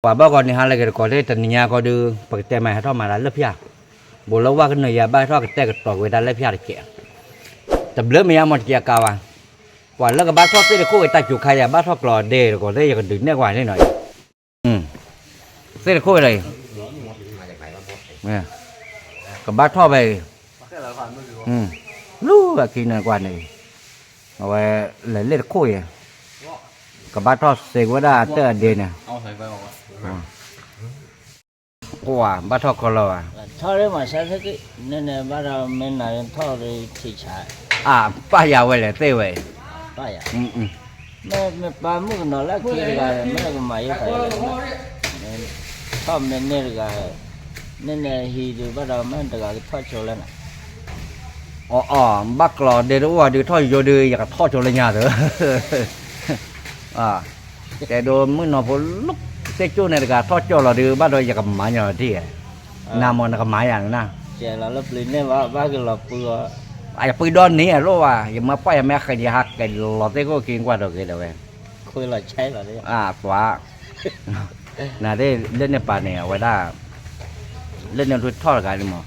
ပှၤဘၣ်ဂီၤန့ၣ် ဟါလၢက့ၤတကိးသ့ၣ်တနံၤညါကီဒုး ပကတဲမၤဟဲထီၣ်မၤလၢလၢဖၠၣ်, ဘူးလၢဝၣ်ကနုာ်ယၤဘၣ်ဟဲထီၣ်ကတဲာ်ကတီၤကွံာ်တၢ်လၢဖၠၣ်တကဲး, တဘျုးမ့ၢ်ယါမ့ၢ်တကဲးကါဘၣ်, ပှၤလၢကဘၣ်ထီၣ်သ့ၣ်တခိၣ်ဝဲတၢ်စူၤခါယၤဘၣ်ထီၣ်ကျီၤဒ့တကိးသ့ၣ် ယကဒုးနဲၣ်ကွၢ်န့ၣ်နီၤ, သ့ၣ်တခိၣ်ဝဲဒီး ကဘၣ်ထီၣ်ဖဲအံၤ, လူၤအခံနကွၢ်န့ၣ်, အဝဲလဲၤလ့ၣ်တခိၣ်အံၤ, ကဘၣ်ထီၣ်စ့ကွံာ်ဝဲဒၣ်အတၢၢ်အဒ့န့ၣ်, ဘၣ်ထီၣ်ခီလီၤဘၣ်, ထီၣ်မၤဆါသ့ၣ်, နဘၣ်ဒီးမ့ၢ်နၤထီၣ်ဒီးထံဆါ, အပၢ်ယၤဝဲလဲၣ်သ့ၣ်ဝဲ, ပၢ်ယၤ, မ့ၢ်ပၢ်မုၣ်ကနီၤလၢခံတဂၤ, မ့ၢ်ကမၤယိၣ်သး, ထီၣ်မ့ၢ်န့ၢ်တဂၤ, န့ၣ်န့ၣ်ဟံးဒုးဘၣ်ဒီးမ့ၢ်တဂၤကထီၣ်ဆိလၢနၤ, အီအီ ဘၣ်ကျီၤဒ့တအိၣ်ဒုးထီၣ်ယိယိဒုး ယကထီၣ်ဆိလၢညါသၢ တဲဒိမုၣ်နီၢ်ဖိလၢသ့ၣ်ကၠိၣ်န့ၣ်တဂၤထီၣ်ကၠီလီၤဒုး ဘၣ်ဒီးယကမၤညီထံၣ်, နမ့ၢ်နကမၤယၤန့ၣ်, ယပှ့ၤဒီနံၤအလိၣ်ဘၣ်, ယမ့ၢ်ပှၢ်ယမ့ၢ်ဟဲက့ၤဟးက့ၤလီၤသ့ၣ်ခိၣ်က့ၤကွၢ်ဒီးက့ၤဒီးဝဲ, ခွ့လီၤဆဲလီၤ, သွး, နသ့ၣ်လၢန့ၣ်ပာ်န့ၣ် အဝဲဒၣ် လၢန့ၣ်ထီၣ်တဂၤန့ၣ်မး,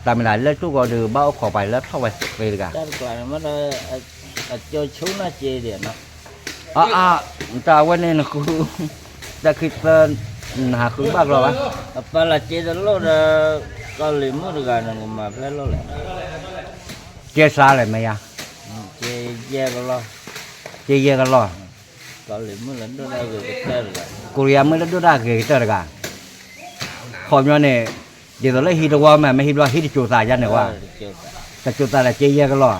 တၢ်မ့ၢ်ဒၣ်လၢထူၣ်ကီၢ်ဒုး ဘၣ်အိၣ်ခိးပှၤလၢထီၣ်ဝဲသ့တဂၤ, အကၠိဆူၣ်နီၢ်က့ဒံးနီၤ, အအ, တၢ်ဝဲန့ၣ်နဃု, တၢ်ခံသၢ, နဟးဃုဘၣ်ကျီၤဘၣ်, အပၢ်လၢက့တလိၣ်ဒီး, ကီၢ်လံၤမုၣ်တဂၤန့ၣ်ကမၤဖျဲၣ်လိၣ်လဲၣ်, ကဲစါလဲၣ်မ့ၢ်ယါ, ကဲယဲၢ်ကလီၢ်, ကီၢ်လံၤမုၣ်လၢဒိၣ်တၢ်ဂ့ၤကတၢၢ်တဂၤ, ကိရံယါမုၣ်လၢဒိၣ်တၢ်ဂ့ၤကတၢၢ်တဂၤ, ခီပညီန့ၣ်, ဒ်သိးလၢဟံးတဝီမ့ၢ် မ့ၢ်ဟံးဘျီဟံးတကၠိၤသးယါန့ၣ်ဝဲ, တကၠိၤသးဒီးက့ယဲၢ်ကလီၢ်,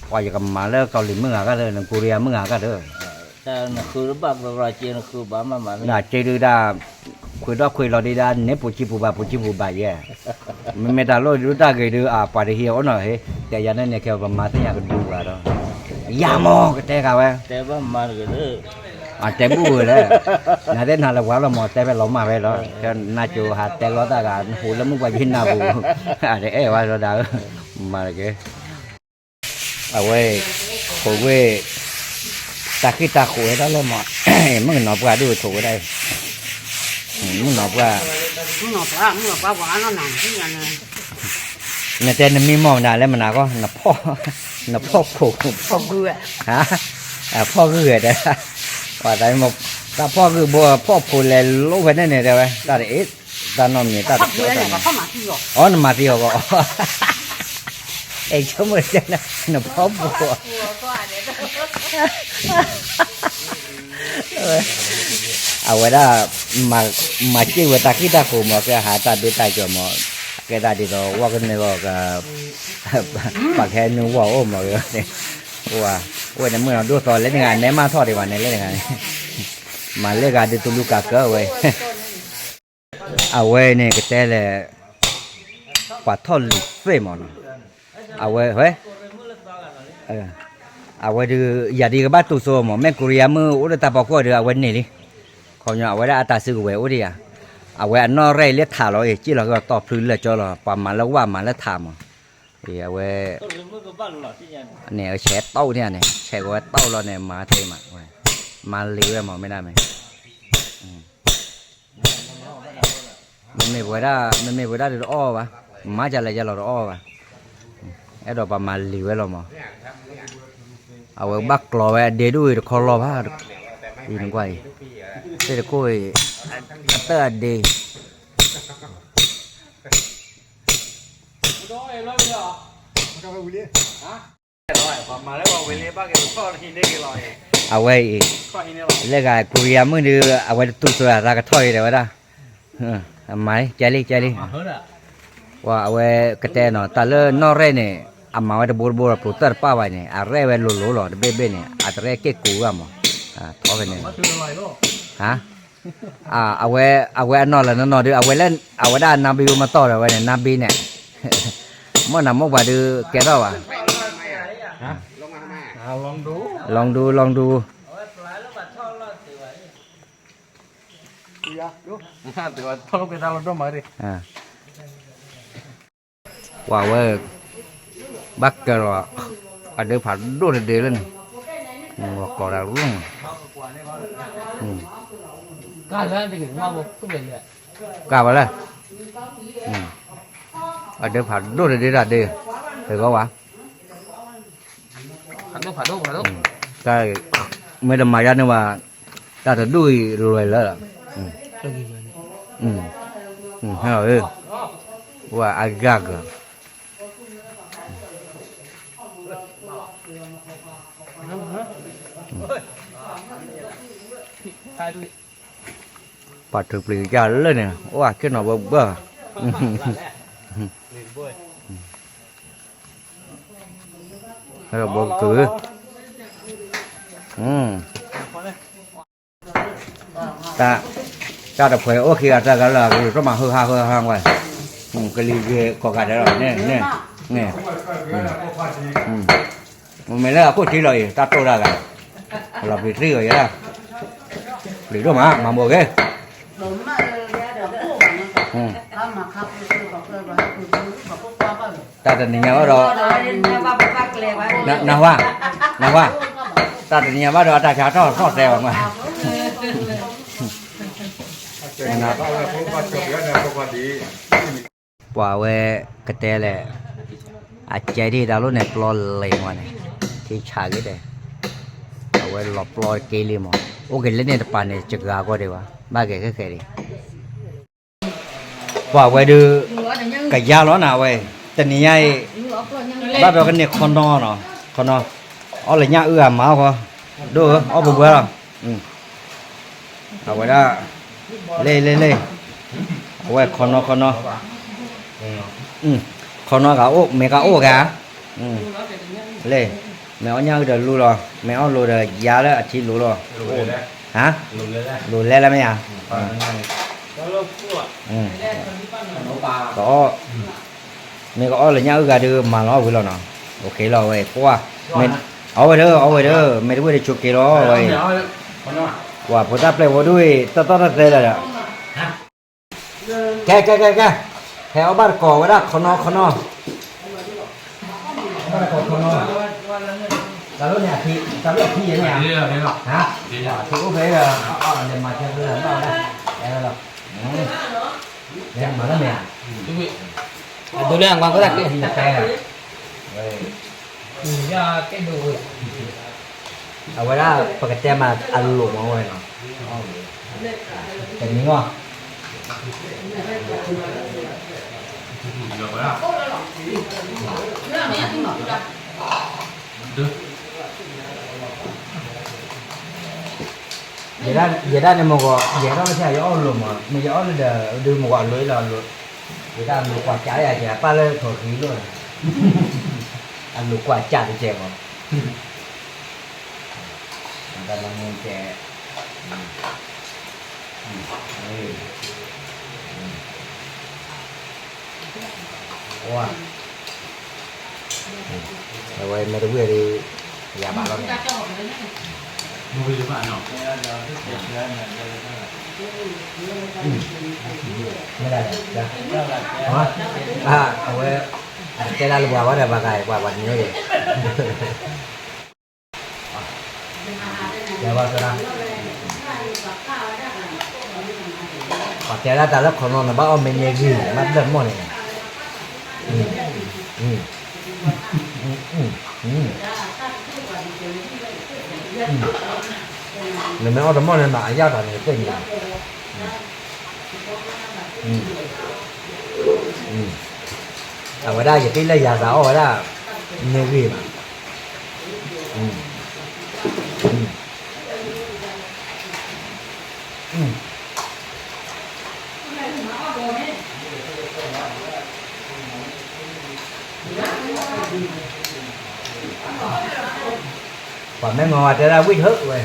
ပှၤယကမၤလၢကီၢ်လံၤမုၣ်ဂၤဂၤဒီး ကိရံယါမုၣ်ဂၤဂၤဒီး နက့ဒုဒၣ်, ခွ့ဒီၣ်ခွ့လီၤဒံးဒၣ် န့ၣ်ပူၤဆံပူၤဘၣ် ပူၤဆံပူၤဘၣ်ယဲၢ်, မ့မ့ၢ်တၢ်လိၣ်ဒုတၢ်ဂ့ၤဒုး အပှၤတဟံးအအိၣ်နီၤဟ့, တဲယၤန့ၣ်န့ၣ် ခဲပမၤသ့ၣ်ညါကဒုဘၣ်ဒီး, ယၤမ့ၢ်ကတဲဂၤဝဲ, တဲဘူၣ်ဝဲလဲၣ်, နသ့ၣ်နၤလၢပှၤလီၤမး တဲဖဲလီၤမၢ်ဝဲလီၤ, နကၠိဟးတဲလီၤတၢ်ဂၤ နဟူးလၢမုၢ်ပှၢ်ယ့နၢ်ပူၤ, အတအဲၣ်ဝဲဒီးဒၣ်, မၤတက့ၢ် အဝဲ, ခိးဝဲ, တၢ်ဃံၢ်တၢ်ဃိးဝဲဒၣ်လၢမး, မုၣ်ကနီၤပှၢ်ဒိၣ်ဝဲထိးဝဲဒၣ်, မုၣ်ကနီၤပှၢ်, နတဲနမံမီၢ်မနုၤလဲၣ်မနုၤကီ, နဖီၣ်ဖိ, ဖီၣ်ဂုၢ်ဝဲတဲ, တၢ်ဖီၣ်ဂုၢ်ဘိဖီၣ်ဖိလဲၤလိဝဲန့ၣ်န့ၣ်တဲဝဲ, တၢ်တအ့ၣ်, တၢ်နီတမံၤတၢ်တဖီၣ်, အီ နမၤသံအီၤကီး အဲ ဆိကမိၣ်တဲနဖီၣ်ဖိ, အဝဲဒၣ်, မၤစ့ၢ်ဝဲတၢ်ဃံၢ်တၢ်ဃိးမး ကဟးတၢ်ဒိတၢ်ကၠီၤမး, ကဲသးဒ်သိးဝီၢ်ကနၢအီၤက, ပှၤကဟဲနုာ်ဝီၢ်အိၣ်မး, အိၣ်န့ၣ်မုၣ်နီၤဒိၣ်သီလဲၣ်န့ၣ်ဂၤ နဲမၤထီၣ်ဒံးဘၣ်န့ၣ်လဲၣ်န့ၣ်ဂၤန့ၣ်, မၤလဲၣ်ဂၤဒုးတလူၤကးကၢဝဲ အဝဲန့ၣ်ကတဲလဲၣ်, ပှၤထီၣ်လံၤသ့ၣ်မးနီၤ, အဝဲ, အဝဲဒုး, ယၤဒ်ကဘၣ်တူၢ်စိမး မ့ၢ်ကိရံယါမုၣ်အိၣ်လၢတၢ်ဖီခိၣ်ဒီး အဝဲန့ၢ်လံ, ခီပညီအဝဲဒၣ်အတၢ်စုကဝဲၤအိၣ်ဒံးဧါ, အဝဲအနီၢ်ရဲၣ်အံၤလၢထးလီၤအံၤ က့ၣ်လီၤက့ၤတီၢ်ဖျုလၢာ်ကၠီလီၤ ပှၤမၤလၢဝၣ်မၤလၢထးမး, အဝဲ န့ၣ်ဆဲးတီၣ်န့ၣ်န့ၣ် ဆဲးကဝဲတီၣ်လီၤန့ၣ် မၤသ့မး, မၤလံၤဝဲမး မ့ၢ်ဒၣ်မ့ၢ်, မ့မ့ၢ်ပဝဲဒၣ်, မ့မ့ၢ်ပဝဲဒၣ်ဒုးတအီၣ်ဘၣ်, မၤကလဲၤကလီၤတအီၣ်ဘၣ်, အဲၣ်ဒိးပှၤမၤလံၤဝဲလီၤမး, အဝဲဘၣ်ကျီၤဝဲအဒ့ဒိၣ်အံၤတခီလီၤဘၣ်, နကွၢ်အံၤ, သ့ၣ်တခိၣ်အံၤ, အတၢၢ်အဒ့ အဝဲအံၤ, လၢဂၤကိရံယါမုၣ်ဒုး အဝဲတတူၢ်ဆိအသးကထီၣ်အံၤတဲဝဲဒၣ်, မၤလံ ကဲလံ ကဲလံ, အဝဲကတဲနီၤ တၢ်လၢနီၢ်ရဲၣ်န့ၣ်, အမၤဝဲတဘိတဘိဒီး ပျိးတၢ်တပၢ်ဘၣ်န့ၣ် အရဲၣ်ဝဲလိၤလိၤလီၤ တဘ့ၣ်ဘ့ၣ်န့ၣ် အတရဲၣ်က့ၣ်ကူးဘၣ်မး, ထီၣ်ဖဲန့ၣ် အဝဲ, အဝဲအနီၢ်လၢနနီၢ်ဒုး အဝဲလၢ, အဝဲဒၣ်နါဘံမတီၢ်ဒီးဝဲန့ၣ် နါဘံန့ၣ်, မ့ၢ်နမိၢ်ပှၢ်ဒုးကဲထီၣ်ဘၣ်, လီၤဒူလီၤဒူ, ပှၤဝဲ, ဘၣ်ကဲလီၤ, အဒုးဖးဒိၣ်တဒ့လၢန့ၣ်, ကျီၤဒၣ်ရူၣ်, ကၢ်ဝဲလဲၣ်, အဒၢဖးဒိၣ်တဒ့တၢ်ဒ့, ဟဲဂီၤဝဲ, တၢ်မ့ၢ်တမၤယါန့ၢ်ဝဲ, တၢ်တဒူၣ်အံၤလွဲၢ်လၢ, ဟဲလီၤ, ဝဲအဂၤကၢၤ ပှၤထုးပျံၤကစၢ်လၢန့ၣ် အိၣ်အက့ၢ်နီၤဘၢဘၢ, ဟဲလီၤဘီကကုၢ်, တၢ်တဖှဲးအိၣ်ခံဂၤတၢ်ဂၤလၢ ကလူးထီၣ်မၤဟၢဟါဟၢဟါဝဲ, ကလံၤက့ၤကီၢ်ဂၤဒဲးလီၤန့ၣ်, မ့ၢ်လၢအခိၣ်ထံလီၤအံၤ တၢ်တိၢ်တၢ်ဂၤ, လီၤပျံၤသံဂီၤယဲဒၣ်, ပျံၤဒိၣ်မး မၤမိၢ်ဂ့ၤ တၢ်တနံၤညါဘၣ်ဒီး, နဝါ, နဝါ, တၢ်တနံၤညါဘၣ်ဒီး အတၢ်ဆါထီၣ်ထီၣ်တဲဘၣ်မး, ပှၤဝဲကတဲလဲၣ်, အကဲဒ်တၢ်လိၣ်န့ၣ် ပျီလဲၤမးန့ၣ်, ထံဆးဂ့ၤဒဲး, အဝဲလီၤပျီက့ၤလံမး, အိၣ်က့ၤလၢန့ၣ်တပၤန့ၣ် စဂၤကီၢ်ဒံးဘၣ်, ဘၣ်က့ၤခဲခဲဒံး ပှၤဝဲဒုး, ကယါလီၤနၤဝဲ, တနံၤညါအံၤ, ဘၣ်ဒီးကန့ၢ်ခီနီနီၤ, ခီနီ, အီၣ်လၢညၣ်အုၣ်အမါအီၣ်ဃီ, ဒိၣ်ဧၢ အီၣ်ပှဲၤပှဲၤလီၤ, အဝဲဒၣ်, လ့လ့လ့, အဝဲခီနီခီနီ, ခီနီဂၤအိၣ် မ့ၢ်ကအိၣ်ဂၤ, လ့, မ့ၢ်အီၣ်ညၣ်အုၣ်ဒီးလူလီၤ, မ့ၢ်အီၣ်လိၤဒီးယါလၢအထံလိၤလီၤ, ဟါ, လိၤလဲလၢမ့ၢ်ဧါ ကအီၣ်, မ့ၢ်ကအီၣ်လၢညၣ်အုၣ်ဂၤဒုးမၤလီၤအီၣ်ဝံၤလီၤနီၤ, အိၣ်ခ့လီၤဝဲ, ကွၢ်, အီၣ်ဝဲဒၢ အီၣ်ဝဲဒၢ မ့ၢ်တဝ့ၢ်တဆိးက့ၤလီၤဝဲ, ကွၢ်ဖိတၢ်ပျဲၢ်ဖိဒိၣ်အံၤ တၢ်သီၣ်တၢ်သဲလၢာ်ဒီး ကဲကဲကဲကဲ, ဟဲအီၣ်ဘၣ်တကိးဝဲဒၣ်ခီနီခီနီ, အီၣ်ဘၣ်တကိးခီနီ, တၢ်လီၢ်န့ၣ်အဖံ, တၢ်လီၢ်အဖံယဲၢ်မ့ၢ်ဧါ, ဟါ, အဖံအိၣ်ဖဲဒီး, လဲၤမၤကဲဘျုးလီၤ, လဲၤမၤလၢမ့ၢ်ဧါ, အဒိလၢအကွၢ်ကတၢ်ကဲ, အဝဲဒၣ်ပကတဲမးအလိၤမးဝဲနီၤ, တနံၤအီၤ ယဲဒၣ်န့ၣ်မ့ၢ်ဂီၤ ယဲဒၣ်တၢ်မ့ၢ်ဆါ ယအီၣ်လိၤမး မ့ၢ်ယအီၣ်လၢဒီး ဒုးမ့ၢ်ဂီၤအလိၤလီၤ, ယဲဒၣ်အလိၤကွၢ်ကးယၤ ကဲပၢ်လၢထိၣ်ဃံလိၣ်န့ၣ်, အလိၤကွၢ်ကးတကဲမး, တၢ်လၢမူကဲ အဝဲမ့ၢ်တဝံၣ်ဒီး ယၤဘၣ်လီၤန့ၣ်, မ့ၢ်ဒၣ်လဲၣ်, အဝဲ အတဲဒၣ်လၢပှၤဝဲဒီး ဘၣ်ဂၤအံၤ ပှၤပှၤတနံၤအံၤ တဲဘၣ်သရၣ်, ပှၤတဲဒၣ်တၢ်လၢခီနီ နဘၣ်အီၣ်မ့ၢ်န့ၢ်ဂံၢ် ဘၣ်တၢ်မီၢ်န့ၣ်, နမ့ၢ်အီၣ်တမီၢ်န့ၣ် မ့ၢ်အယၢ်တၢ်န့ၣ် သ့ၣ်ညါ အဝဲဒၣ်ယသ့ၣ်လၢယၤသးအီၣ်ဝဲဒၣ် န့ၢ်ဂံၢ်ဘၣ်, ပှၤမ့ၢ်မၤဝဲတဲဒၣ်ဝံၣ်ဟၢဝဲ,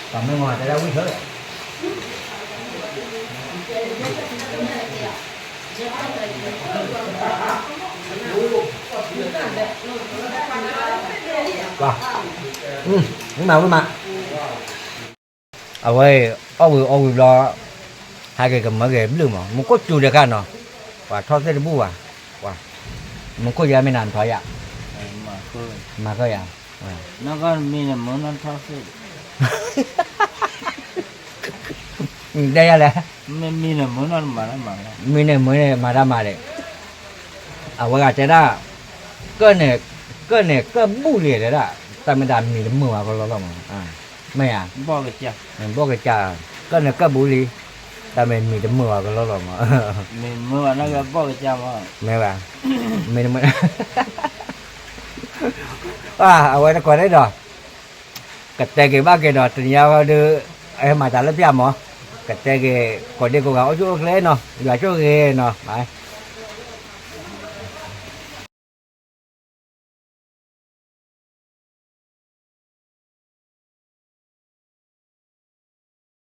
ပှၤမ့ၢ်မၤဝဲတဲဒၣ်ဝံၣ်ဟၢ, မ့ၢ်မၤဝံၣ်မး အဝဲအံၤ အီၣ်ဝံၤအီဝံၤဘျီ, ဟဲက့ၤကမၢက့ၤဘျုးမး မူခိၣ်စူၤတခါနီၤ, ပှၤထီၣ်သ့ၣ်တဘူၣ်ဘၣ်, မူခိၣ်ယါမ့ၢ်နၤနထီၣ်ယါ, မၤကီၢ်ယါ, နမ့ၢ်နမၢနထီၣ်သ့ၣ် တဲယၤလဲၣ်, မ့ၢ်န့ၣ်မ့ၢ်န့ၣ်မၤတၢ်မၤဒီး, အဝဲဂၤတဲဒၣ်, ကၢၢ်န့ၣ်, ကၢၢ်န့ၣ်ကၢၢ်ဘူးလံတဲဒၣ်, တၢ်မ့ၢ်တၢ်မံၤတမုာ်ဘၣ်ကလီလီၤမး, မ့ၢ်ဧါ, ဘီၣ်ကစၢ်, ကၢၢ်န့ၣ်ကၢၢ်ဘူးလံ, တၢ်မ့ၢ်မံၤတမုာ်ဘၣ်ကလီလီၤမး, မ့ၢ်ဘၣ်, မ့ၢ်တမုာ်, အဝဲတကိးန့ၣ်ဒီး ကတဲက့ၤဘၣ်က့ၤဒီး တနံၤအံၤဒီး ဟဲမၤတၢ်လၢပျၢ်မး, ကတဲက့ၤ ကိးဒ့ကိးဂၤအိၣ်ဆူၣ်အိၣ်ချ့နီၤ, ယွၤဆိၣ်ဂ့ၤနီၤ,